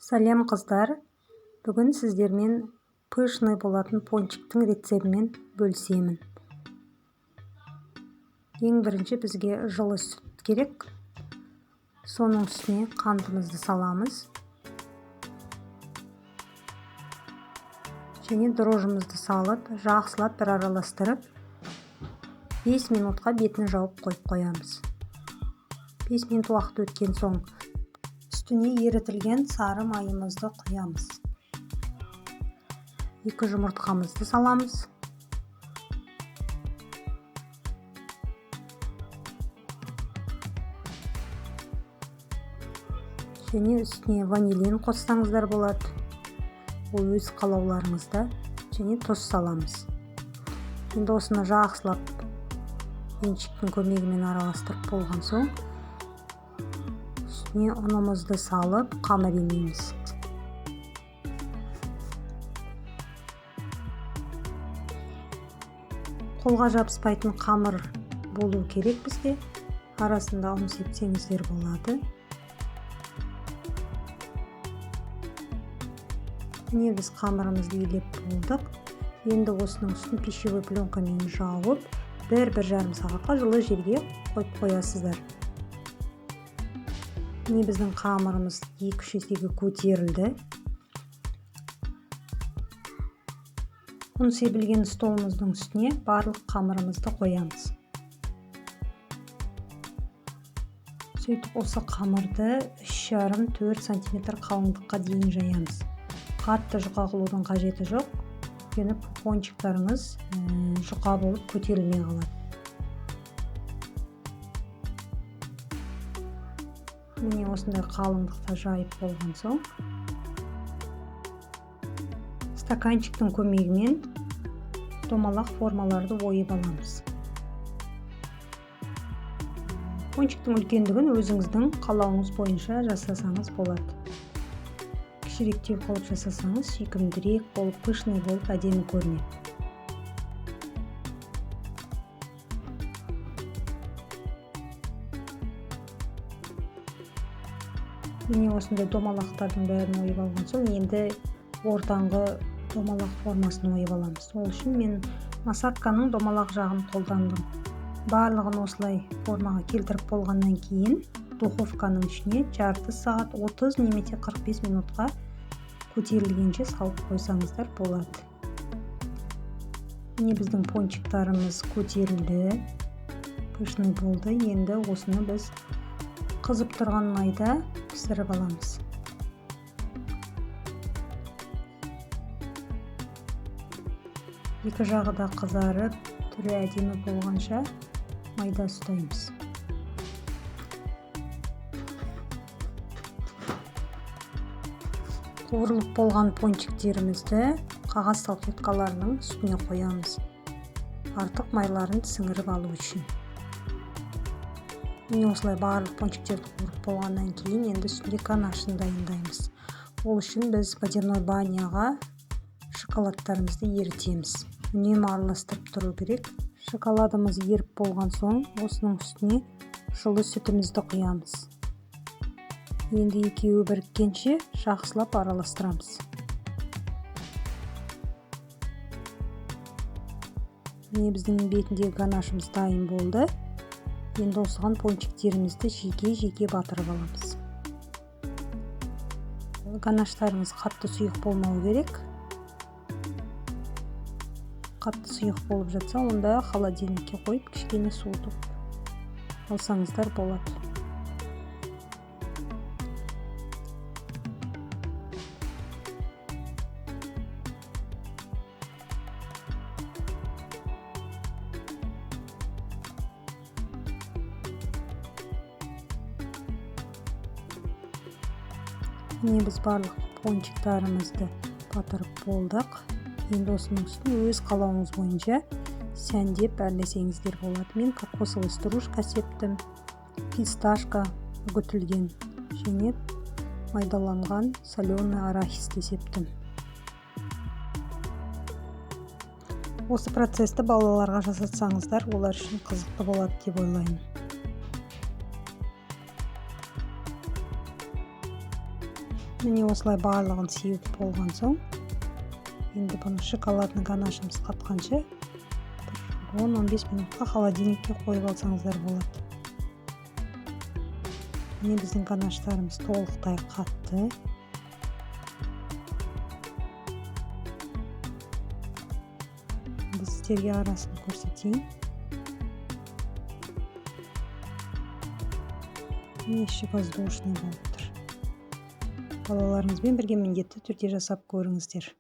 Сәлем, қыздар! Бүгін сіздермен пышный болатын пончиктің рецептімен бөлісемін. Ең бірінші бізге жылы сүт керек. Соның үстіне қантымызды саламыз. Және дрожжымызды салып, жақсылап бір араластырып, 5 минутқа бетін жауып қойып қоямыз. 5 минут уақыт өткен соң үстіне ерітілген сары майымызды құямыз. 2 жұмыртқамызды саламыз. Және үстіне ванилин қоссаңыздар болады. Ол өз қалауларыңызда. Және тұз саламыз. Енді осыны жақсылап венчиктің көмегімен араластырып болған соң үстіне ұнымызды салып қамыр илейміз. Қолға жабыспайтын қамыр болу керек бізге. Арасында ұн сепсеңіздер болады. Міне біз қамырымызды илеп болдық. Енді осының үстін пищевой пленкамен жауып, бір жарым сағатқа жылы жерге қойып қоясыздар. Міне біздің қамырымыз 2-3 есеге көтерілді. Ұн себілген столымыздың үстіне барлық қамырымызды қоямыз. Сөйтіп осы қамырды үш жарым, төрт сантиметр қалыңдыққа дейін жаямыз. Қатты жұқа қылудың қажеті жоқ, өйткені пончиктарыңыз жұқа болып көтерілмей қалады. Міне осындай қалыңдықта жайып болған соң стаканчиктің көмегімен домалақ формаларды ойып аламыз. Пончиктің үлкендігін өзіңіздің қалауыңыз бойынша жасасаңыз болады. Кішіректеу қылып жасасаңыз сүйкімдірек болып, пышный болып әдемі көрінеді. Міне осындай домалақтардың бәрін ойып алған соң енді ортаңғы домалақ формасын ойып аламыз. Ол үшін мен насадканың домалақ жағын қолдандым. Барлығын осылай формаға келтіріп болғаннан кейін духовканың ішіне жарты сағат 30 немесе 45 минутқа көтерілгенше салып қойсаңыздар болады. Міне біздің пончиктарымыз көтерілді, пышный болды. Енді осыны біз қызып тұрған майда пісіріп аламыз. Екі жағы да қызарып, түрі әдемі болғанша майда ұстаймыз. Қуырылып болған пончиктерімізді қағаз салфеткаларының үстіне қоямыз. Артық майларын сіңіріп алу үшін. Міне осылай барлық пончиктерді қуырып болғаннан кейін енді үстінде ганашын дайындаймыз. Ол үшін біз водяной баняға шоколадтарымызды ерітеміз. Үнемі араластырып тұру керек. Шоколадымыз еріп болған соң осының үстіне жылы сүтімізді құямыз. Енді екеуі біріккенше жақсылап араластырамыз. Міне біздің бетіндегі ганашымыз дайын болды. Енді осыған пончиктерімізді жеке-жеке батырып аламыз. Ганаштарымыз қатты сұйық болмау керек. Қатты сұйық болып жатса, онда холодильникке қойып кішкене суытып алсаңыздар болады. Міне біз барлық пончиктарымызды батырып болдық. Енді осының үстіне өз қалауыңыз бойынша сәндеп әрлесеңіздер болады. Мен кокосовый стружка септім, фисташка үгітілген және майдаланған соленый арахисті септім. Осы процесті балаларға жасатсаңыздар, олар үшін қызықты болады деп ойлаймын. Міне, осылай барлығын сеуіп болған соң, енді бұны шоколадный ганашымыз қатқанша 10-15 минутқа холодильникке қойып алсаңыздар болады. Міне, біздің ганаштарымыз толықтай қатты. Енді сіздерге арасын көрсетейін. Міне, іші воздушный болып тұр. Балаларыңызбен бірге міндетті түрде жасап көріңіздер.